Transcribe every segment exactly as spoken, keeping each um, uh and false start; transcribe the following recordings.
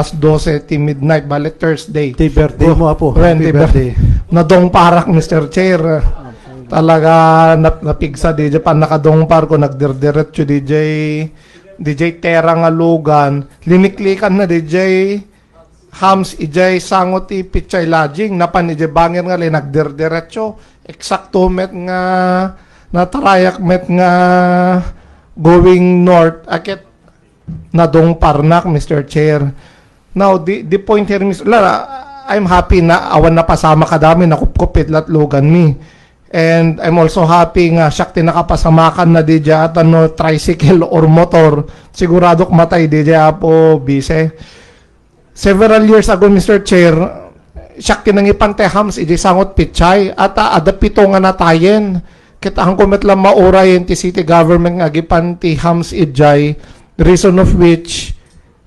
alas dose ti midnight, bale Thursday. Ti birthday mo, Apo. Happy birthday. Nadungparak, Mister Chair. Talaga, nap-, napigsa diay pannakadungpar ko, nagdirdiretso diay, diay tera nga lugan. Liniklikan na diay hams idiay sango ti pitsay lodging, napan idiay bangir nga lane, nagdirdiretso. Eksakto met nga natarayak met nga going north, a ket nadungparnak, Mister Chair. Now, the, the point here, Mister La, I'm happy na awan napasamak kadami, nakupkop ket latluganmi. And I'm also happy nga siak ti nakapasamakan na diay, ta no tricycle or motor, siguradok matay diay, Apo Vice. Several years ago, Mister Chair, siak ti nangipan ti hams idiay sangot pitsay, ata adda pito nga natayen. Ket haanko met la maurayen ti city government nga agipan ti hams idiay, reason of which,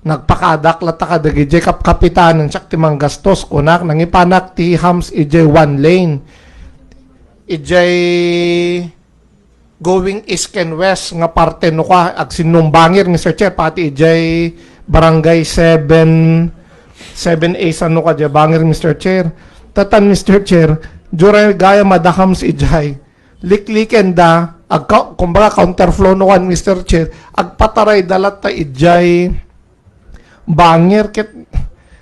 nagpakaadak latta kadagiti kapkapitanen, siak ti manggastos, kunak, nangipanak ti hams idiay one lane. Idiay going east ken west nga parte, no ka, agsinnung bangir, Mister Chair, pati idiay Barangay seven, seven A san, no ka, diay bangir, Mister Chair. Tatan, Mister Chair, diay gayam adda hams idiay. Liklikenda, agka-, kumbaga, counterflow, no kan, Mister Chair, agpatarayda latta idiay bangir ket,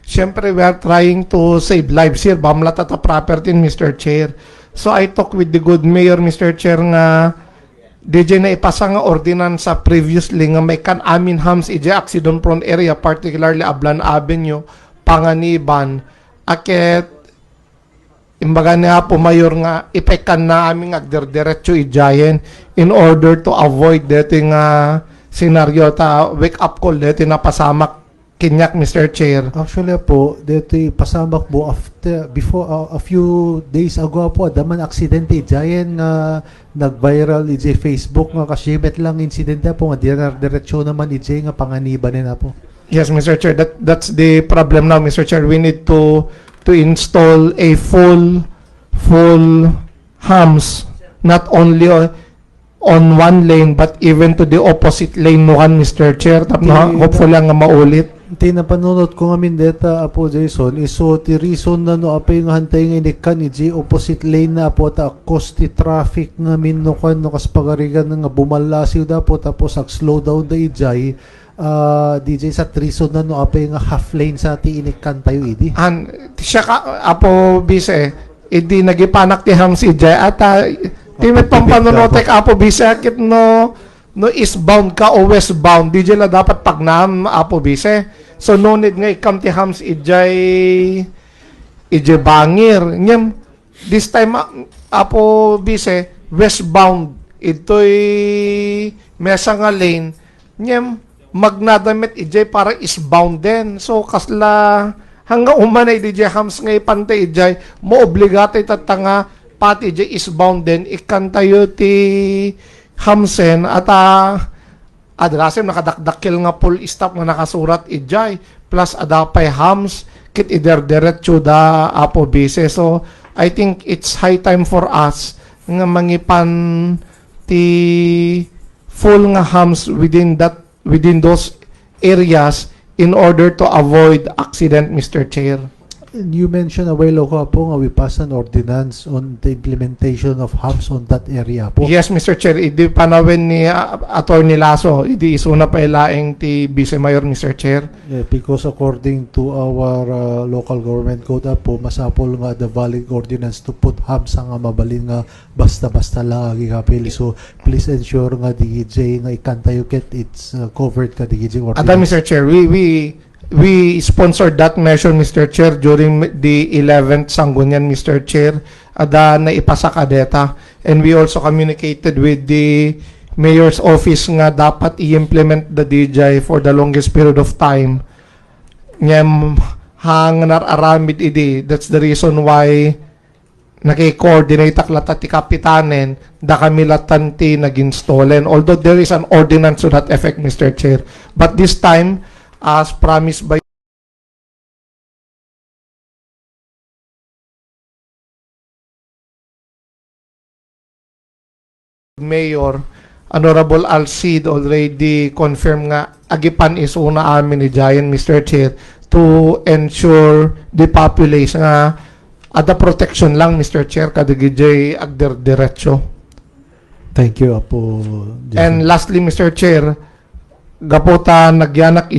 siyempre, we are trying to save lives here. Bamlat ta property, Mister Chair. So I talk with the good mayor, Mister Chair, nga diay naipasa nga ordinansa previously nga maikkan amin hams idiay accident prone area, particularly Ablan Avenue, Panganiban, a ket imbaga ni Apo Mayor nga ipaikkanna amin nga agdirdiretso idiayen in order to avoid deti nga senaryo, ta wake up call deti napasamak kaniak, Mister Chair. Actually, Apo, deti pasamak po after, before, uh, a few days ago, Apo, adda man aksidente idiayen nga nag-viral idiay Facebook nga kasdiay met lang insidente, Apo, nga dinar-, diretso naman idiay nga Panganiban, Apo. Yes, Mister Chair, that, that's the problem now, Mister Chair. We need to, to install a full, full hams, not only on, on one lane, but even to the opposite lane, no kan, Mister Chair. Tapno, hopefully, nga maulit. Ti napanunot ko ngamin deta, Apo Jason, isu ti reason na no apay nga hantay nga inikkan iti opposite lane na, Apo, ta cause ti traffic ngamin no kan, no kas pagarigan nga bumallasiw da, Apo, tapos ag-slow down da idiay, ah, diay sa ti reason na no apay nga half lane sa ti inikkan tayo idi. Han, siya ka, Apo Vice, idi nagipanak ti hams idiay, ata, ti met pampanunotek, Apo Vice, ket no, no eastbound ka o westbound, diay la dapat pagnaam, Apo Vice. So, no need nga ikkam ti hams idiay, idiay bangir. Ngem, this time, a-, Apo Vice, westbound, itoy mesa nga lane. Ngem, magnada met idiay para eastbound din. So, kasla, hangga umanay diay hams nga ipanta idiay, maobligatay tatta nga pati idiay eastbound din, ikkantayo ti hamsen, ata, adda gasem nakadakdakkel nga full stop nga nakasurat idiay, plus adda pay hams, ket iderderetso da, Apo Vice. So, I think it's high time for us nga mangipan ti full nga hams within that, within those areas in order to avoid accident, Mister Chair. You mentioned a while ago, Apo, nga we pass an ordinance on the implementation of hams on that area, Apo. Yes, Mister Chair. Idi panawen ni, ah, Attorney Lasso, idi isuna pay laeng ti Vice Mayor, Mister Chair. Yeah, because according to our, uh, local government code, Apo, masapul nga the valid ordinance to put hams nga mabalin nga basta-basta lang agikapil. So, please ensure nga D J nga ikkantayo ket it's, uh, covered ka D J ordinance. Ada, Mister Chair, we, we, we sponsored that measure, Mister Chair, during the eleventh Sanggunian, Mister Chair. Ada naipasa kadeta. And we also communicated with the mayor's office nga dapat i-implement the D J for the longest period of time. Ngem, hang nar-aramid idi. That's the reason why naki-coordinate ak latta ti kapitanen, dakami latta ti nag-installen. Although there is an ordinance to that effect, Mister Chair. But this time, as promised by Mayor, Honorable Alcid already confirm nga agipan isuna amin idiayen, Mister Chair, to ensure the population nga adda protection lang, Mister Chair, kadagiti agder-derecho. Thank you, Apo. And lastly, Mister Chair, gapu ta nagyanak